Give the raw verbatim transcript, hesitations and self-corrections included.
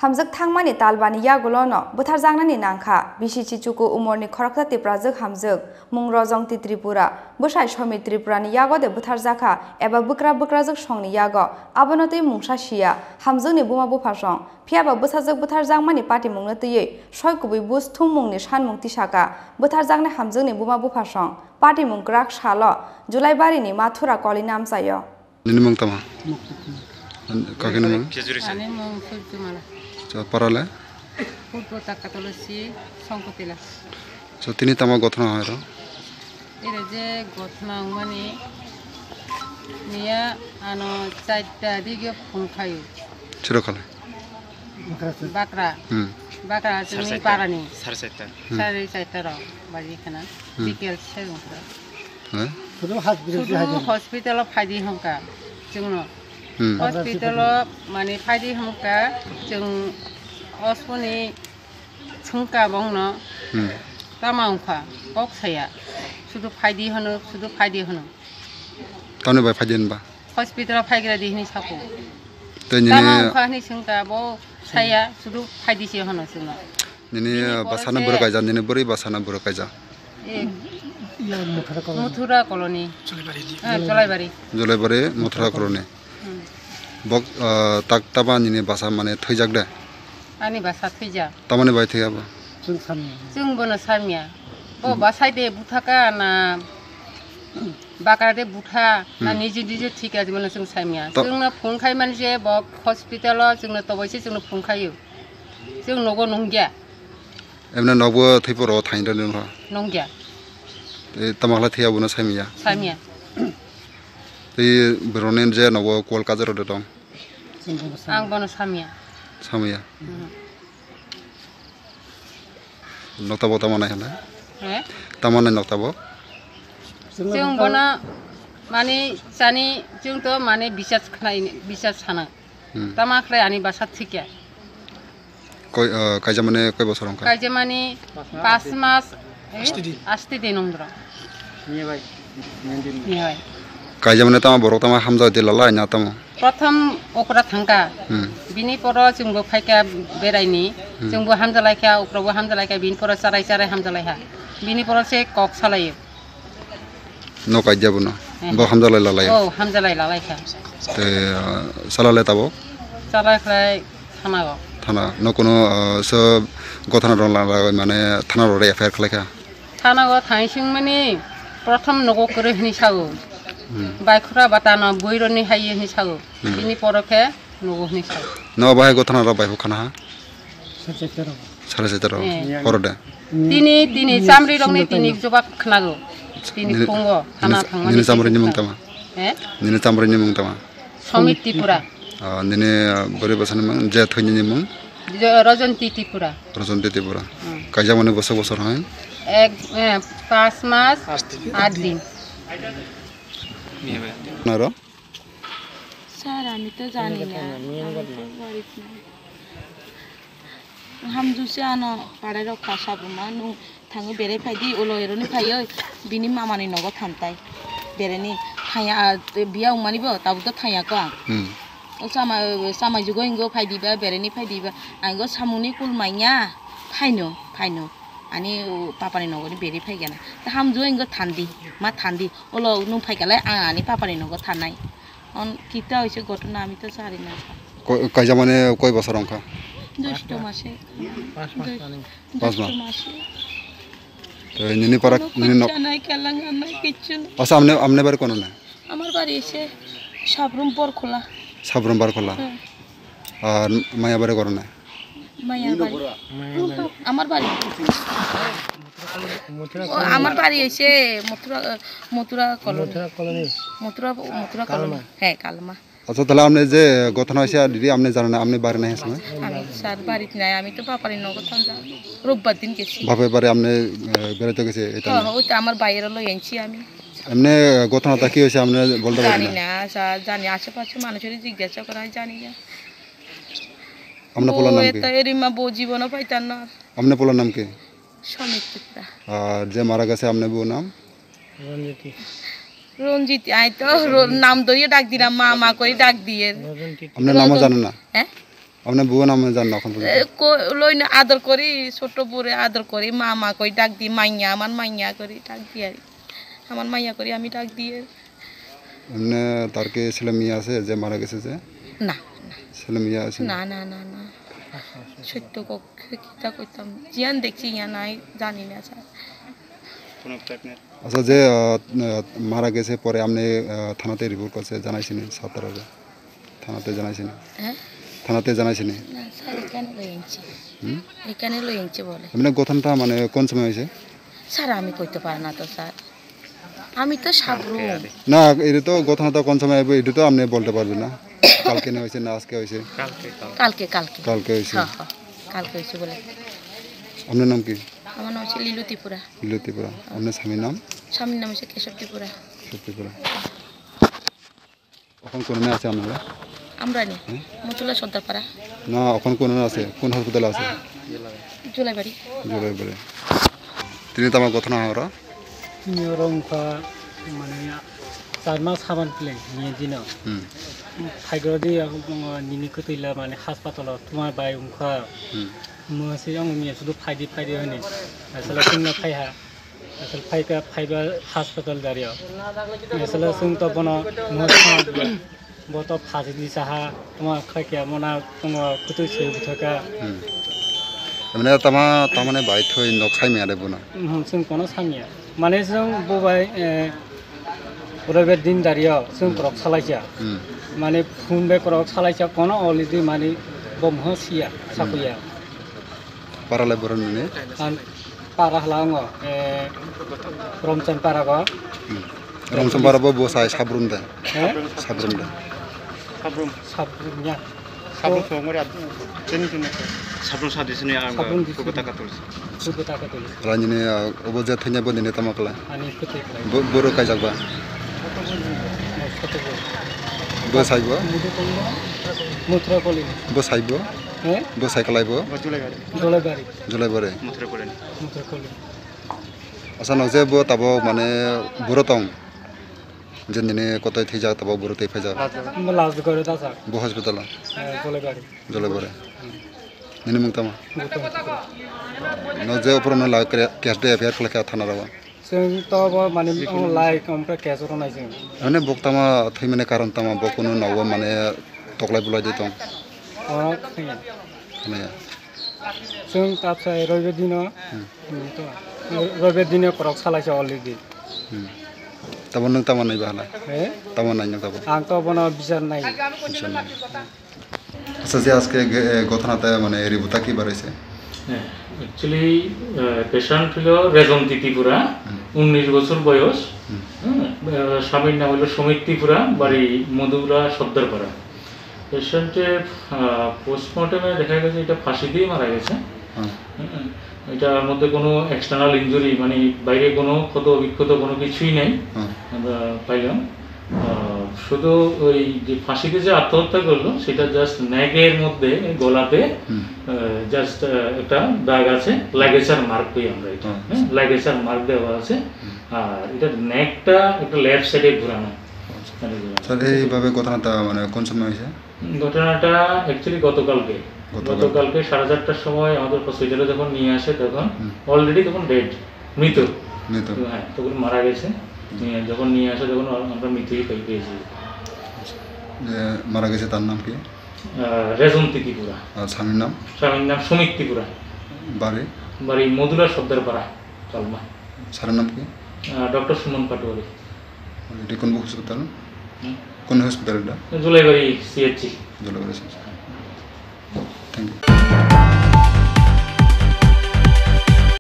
Hamjwk thangmani talbani yagulono bwtharjaknani nangkha. Bisi chichuku umorni khoroksa Tiprajwk hamjwk, mung Rojonti Tripura, bwsai Somit Tripurani yagode bwtharjakha eba bwkra bwkrajwk songni yago, abono twi mungsa siya, hamjwkni buma buphasong. Phiyaba bwsajwk bwtharjakmani patimungno twiwi soi kubui buj thummungni sanmung tisaka. Bwtharjaknai hamjwkni buma buphasong patimung kwrak salo Julaibarini Mathura kolini amchaio. Nini mung tama? Kakini mung? Ani mung Surjumala. Parale? Purbo Takatolosi Songkotila. So, tini tama gothona hoiro? Ere je gothona wngmani niya ano chaita dige phung khayo. Chiro khala? Bakra. Hmm. Bakra chini parani. Sare chaita. Hmm. Sare chaita rok baji khana. Hmm. Bikel se wngkha. Sudu hospital o phaidi hwnka chwngno. Hmm. Hospital o mane phaidi hwnka chwng osoni chwngka bongno. Hmm. Tama wngkha kok saya. Sudu phaidi hwno, sudu phaidi hwno. Tamni bai phaidi hwnba? Hospital o phaigra di hwnwi sako. Tei nini tama wngkha hwnwi chwngka bo saya sudu phaidi se hwno chwngno. Nini basana borok kaijak, nini bwrwi basana borok kaijak. Eh, Muthura Colony. Ah, Cholaibari. Cholaibari, Muthura Colony. Hmm. Bok, ah, tak taba nini basa mane thwijak de? Ani basa thwijak. Tamani bai thwiya bo? Chwng bono samya. Bo basai de buthaka na bakra de butha na niji niji thik age bono chwng samya. Chwngno phung khai mani je bo hospital o chwngno toboi se chwngno phung khaio. Chwng nogo nungya. Emne nokbo thwi poro thainrani wngkha? Nungya. Tei tamo khlai thwiya bono samya? Samya. Tei borokni je nogo kol kaja rok de tong? Ang bono samya. Samya. Mhm. Nokta bo tamo nai hwnle? He? Tamo nai nokta bo? Chwng bono mani chani chwng to mani bisas khnai, bisas sana. Hmm. Tamo khlai ani basa thikya. Koi, ah, kaijamani koi bosor wngkha? Kaijamani pas mas, eh, asti din wngdro. Niya bai. Niya bai. Kaijamani tamo borok tamo hamjak di lalai na tamo? Prothom okra thangka. Hmm. Bini poro chwngbo phaika beraini, hmm, chwngbo hamjalaikha, okrobo hamjalaikha, bini poro charai charai hamjalaiha. Bini poro se kok salaio. No kaijak bono. Eh. Bo hamjalai lalai. Oh, hamjalai lalai kha. Te, ah, chala le tabok? Chala khlai thana go. Thana. No kono, ah, so gothana rong lalai mane thana rok F I R khlai kha? Thana go thang sing mani prothom nogo kwrwi hini sago. Hmm. Bai khura bata no bui roni hai hini sago. Hmm. Bini poro khe nogo hini sago. No bahai gothana rok bai khana ha? Sare chaita rok. Sare chaita rok. Eh. Horo de. Tini, tini chamri rokni tini jobab khnago. Tini phungo, hana thangmani nini chamri ni mung tama? Eh? Nini chamri ni mung tama? Somit Tripura. Ah, nini, ah, bwrwi bwsani mung, je thwini ni mung? Je Rajanti Tripura. Rajanti Tripura. Hmm. Kaijakmani bwswk bosor hai? Ek, eh, pas mas, at din. Naro? Sir, আমি তো জানি না। আমি তো বাড়িতে নাই। Hamjwkse ano parai rok kha sabruma nung thango berai phaidi ulo eroni phaioi bini mamani nogo thantai bereni thaya biya wngmani bo tabuk to thaya ko ang. Hmm. O sama samai jugo ingo phaidiba bereni phaidiba ang go samungni kul manya phaino phaino ani papani nogoni beri phaigana ta hamjwk ingo thandi ma thandi ulo nung phaikalai ang ani papani nogo thanai. On kita hoise ghotona, ami to sari na. Ko-, kaijamani koi bosor wngkha? Dosto mase. Pas mas. Dosto mase. To nini para, nini nok. Kichu nai, kelang nai, kichu nai. Asa amne, amne bari kono na? আমার বাড়ি এসে সাবরুম বরখোলা। সাবরুম বরখোলা। হ্যাঁ। আর মায়া বাড়ি করো না? মায়া বাড়ি। আমার বাড়ি। ও, আমার বাড়ি এসে মথুরা, মথুরা কলোনি। মথুরা কলোনি। মথুরা, মথুরা কলোনি। কালমা। হ্যাঁ, কালমা। আচ্ছা, তাহলে আপনি যে ঘটনা হয়েছে, দিদি, আপনি জানেন না, আপনি বাইরে নাই আসলে? আমি স্যার বাড়িতে নাই, আমি তো বাপারে নগদ থাম যা। রোববার দিন গেছি। বাপের বাড়ি আপনি, আহ, বেড়াতে গেছে, এটা হ্যাঁ, না? ওই তো আমার বাইরে লই আনছি আমি। এমনি ঘটনাটা কি হয়েছে, আপনি বলতে পারবেন জানি না? না, স্যার, জানি, আশেপাশে মানুষের জিজ্ঞাসা করা হয়, জানি না। আপনার পোলার নাম কি? এটা এরিমা বউ জীবনও পাইতাম না। আপনার পোলার নাম কি? সমীর ত্রিপুরা। আর যে মারা গেছে, আপনার বউর নাম? রঞ্জিতি। রঞ্জিতি, আমি তো র-, নাম ধরিয়ে ডাক দিলাম, মা, মা করে ডাক দিয়ে। রঞ্জিতি। আপনার নামও জানেন না? হ্যাঁ? আপনার বউ নামে জান না এখন পর্যন্ত? এ, কো-, লইনে আদর করি, ছোট বউরে আদর করি, মা, মা করি ডাক দি, মাইয়া, আমার মাইয়া করি ডাক দি আর কি। আমার মাইয়া করি আমি ডাক দি আর। এমনি তার কি ছেলে মেয়ে আছে যে মারা গেছে যে? না, না। ছেলে মেয়ে আছে? না, না, না, না। সত্য ক-, কিতা কইতাম, জিয়ান দেখছি ইয়া নাই, জানি না, স্যার। আচ্ছা, যে, আহ, আহ, মারা গেছে পরে আপনি, আহ, থানাতে রিপোর্ট করছে, জানাইছেন ছাত্ররা? থানাতে জানাইছেন? হ্যাঁ? থানাতে জানাইছেন? না, স্যার, এখানে লই আনছি। হুম? এখানে লই আনছি বলে। এমনি ঘটনাটা মানে কোন সময় হয়েছে? স্যার, আমি কইতে পারি না তো, স্যার। আমি তো সাবরুম। না, এটা তো ঘটনাটা কোন সময় হবে, এটা তো আপনি বলতে পারবেন না। কালকে না হয়েছে, না আজকে হয়েছে? কালকে, কালকে। কালকে, কালকে। কালকে হয়েছে। হ্যাঁ, হ্যাঁ, কালকে হয়েছে বলে। আপনার নাম কি? আমার নাম হচ্ছে লিলু ত্রিপুরা। লিলু ত্রিপুরা। আপনার স্বামীর নাম? স্বামীর নাম হচ্ছে কেশব ত্রিপুরা। কেশব ত্রিপুরা। এখন কোন আছে আপনারা? আমরা নি? হ্যাঁ? মতুলা সর্দারপাড়া। না, এখন কোন আছে? কোন হাসপাতালে আছে? জুলাইবাড়ি। Julaibari. Tini tamo gothona horo? Tini oro wngkha, mane, char mas haban pile, ni dino. Hmm. Phaigordi, nini kwtwila, mane, haspatalo tuma bai wngkha. Hmm. Mwswi ang miya sudu phaidi, phaidi hwnwi. Asala chwngno phaiha. Asal phaika, phaiba hospital dario. Asala chwng to bono muhur thang bo to phasidi saha, tuma khaikya mona, tuma kutui sui buthaka. Hmm. Emne tama, tamane bai thoi nok sai miya de bono. Hmm, chwng kono samiya. Mane chwng bo bai, eh, purabe din dario, chwng Hmm. korok salaisa. Hmm. Mane phun be korok salaisa, kono already mane bo muha siya, Hmm. sakuya. Para lai borok nini? Ang para hla ango, eh, Romchan para go. Hmm. Romchan para bo, bo sai Sabrum de. He? Sabrum de. Sabrum. Sabrum ya. Sabrum so ngori ad-, chini chini. Sabrum sa disini ang Sabrum disini. Kubota katul. Kubota katul. Ala nini, ah, obo je thanya bo nini tama kala. Ani kutu kala. Bo, boro kaijak ba. Bo sai bo? Mudu tongbo. Mutra koli. Bo sai bo? He? Bo sai kalai bo? Jolai bari. Jolai bari. Mutra koli. Mutra koli. Asa no je bo tabo mane boro tong. Je nini kotoi thwijak tabo boro tei phaijak. Mo last gore ta sa. Bo hospital. Jolai bari. Jolai bari. Nini mung tama? Gautam Tripura. No je opor no la case de F I R khlai kha thana rawa. Chwng to bo mane lai ompre case oro nai chwng. Mane bok tama thwi mane karon tama bok kuno nogo mane toklai bulai de tong. Oro khaya. Khaya. Chwng tapsai roibe dino. Hmm. Hmm, to. Roibe dino korok salai sa already. Hmm. Tabo nwng tamo nai bahala? He? Tamo nai nwng tabo? Ang to bono bichar nai. Bichar nai. Acha, je ajke ge-, e, ghotona ta mane ribota ki bar hoyse? হ্যাঁ, actually, আহ, patient হলো রেজন্তি ত্রিপুরা, হুম। উনিশ বছর বয়স। হুম। হ্যাঁ, আহ, স্বামীর নাম হলো সুমিত ত্রিপুরা, বাড়ি মধুরা সর্দারপাড়া। পেশেন্টের, আহ, পোস্টমর্টেমে দেখা গেছে এটা ফাঁসি দিয়ে মারা গেছে। হুম। হুম, এটার মধ্যে কোনো এক্সটার্নাল ইনজুরি, মানে বাইরে কোনো ক্ষত বিক্ষত কোনো কিছুই নেই। হুম। আমরা পাইলাম। আহ, শুধু ওই যে ফাঁসিতে যে আত্মহত্যা করলো, সেটা জাস্ট নেকের মধ্যে, গলাতে, হুম। আহ, জাস্ট, আহ, একটা দাগ আছে, লাইগেচার মার্ক কই আমরা এটা, হুম। হ্যাঁ, লাইগেচার মার্ক দেওয়া আছে। হুম। আর এটা নেকটা একটা লেফট সাইডে ঘোরানো। আচ্ছা। মানে ঘোরানো। স্যার, এইভাবে ঘটনাটা মানে কোন সময় হয়েছে? ঘটনাটা actually গতকালকে। গতকাল। গতকালকে সাড়ে চারটার সময় আমাদের হসপিটালে যখন নিয়ে আসে, তখন হুম। Already তখন ডেড, মৃত। মৃত। হ্যাঁ, তখন মারা গেছে। হুম। নিয়ে, যখন নিয়ে আসে, তখন আমরা মৃতই পাই, পেয়েছি। যে মারা গেছে, তার নাম কি? আহ, রেজন্তি ত্রিপুরা। আর স্বামীর নাম? স্বামীর নাম সুমিত ত্রিপুরা। বাড়ি? বাড়ি মধুরা সর্দারপাড়া, চালমা। স্যারের নাম কি? আহ, ডক্টর সুমন পাটোয়ারি। এটা কোন হসপিটাল? হুম? কোন হসপিটাল এটা? জুলাইবাড়ি সিএইচসি। জুলাইবাড়ি সিএইচসি।